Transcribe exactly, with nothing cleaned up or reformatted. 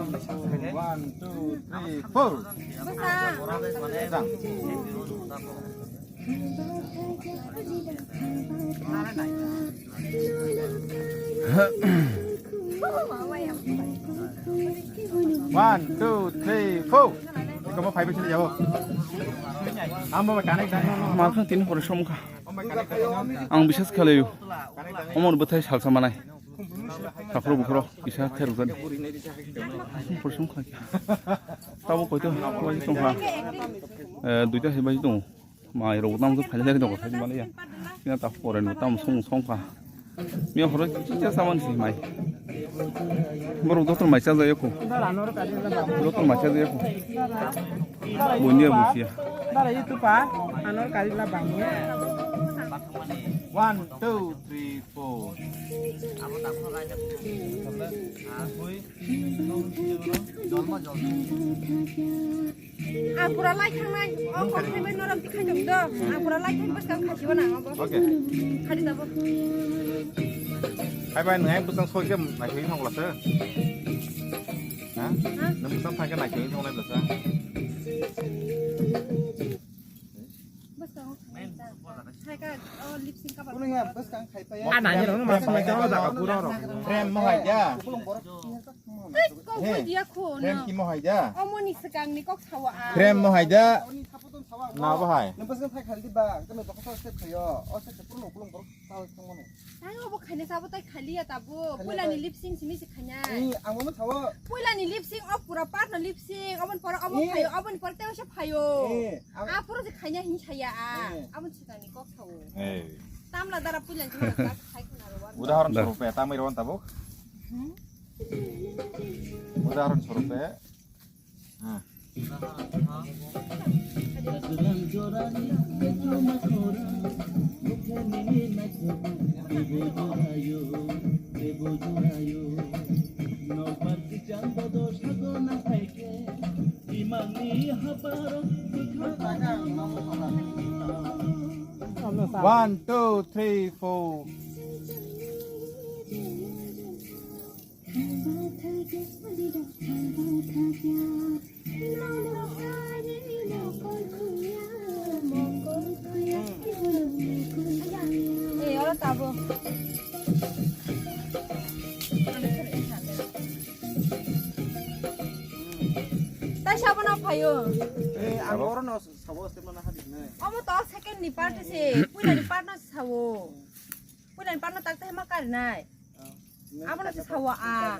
One, two, three, four. Jang. One, two, three, four. Ikaw mo five sila jabo. Amo ba connect dai. Makhang tini pore somkha. Ang bisas khalayo. Omor bwthai salsa manai. Sakhro bukhro kisa kherok jani. Pore somkha. Tabo koito bai somkha. Eh, duita hai bai tong. Mai rok tam so phailai rok thai maliya. Kina ta pore no tam song song kha. Miya horo chicha saman si mai. Borok doctor mai cha jaya ko. Doctor mai cha jaya ko. Bunya busia. Dara itu pa, anor kari la bang. One, two, three, four. Ang pura lai thangnai, o kok thaibai norom tikha jong do. Ang pura lai thang bwskang khasibo nang obo. Okay. Khadi dabo. Hai bai, nang bwskang soi khe naithai thang lasa. Ha? Ha? Nang bwskang thang khe naithai thang lai lasa. Bwskang. Hai ka, o lip sync ka ba. Kuno ya bwskang khai pa ya. Ah, nanya dong, mas mai ka jaga pura ro. Frame mo hai ja. Tei kok He. Bujiya kho Frame na. Ki mo hai ja. Omo ni swkang ni kok sawa a. Frame mo hai ja. Na bo hai. Nang bwskang thai khali ba, kano dokha sa step khayo. O step pura no kulung borok sa thang mano. Tang obo khaina sabo tai khali ya tabo. Khali Puila ni tai. Lip sync simi se khanya. Ni ang mo sawa. Puila ni lip sync o pura part no lip sync. Obon pora obo Ni. Phayo, obon pora teo se phayo. Ni. Ang A pura se khanya hin saya a. Ni. Abon swkang ni kok sawo. Hey. Tamla dara puila ni jora tak khai khuna ro wan. Udaharon Da. Swarupe tamai ro wan tabuk. Hmm? Udaharon swarupe. Ha. One, two, three, four. Eh, ora tabo. Tai sabo na phayo. Eh, ang oro no sabo step na hadi ne. Omo to second ni part se, puila ni part no sawo. Puila ni part no tak te ma kar nai. Abo no se sawa a.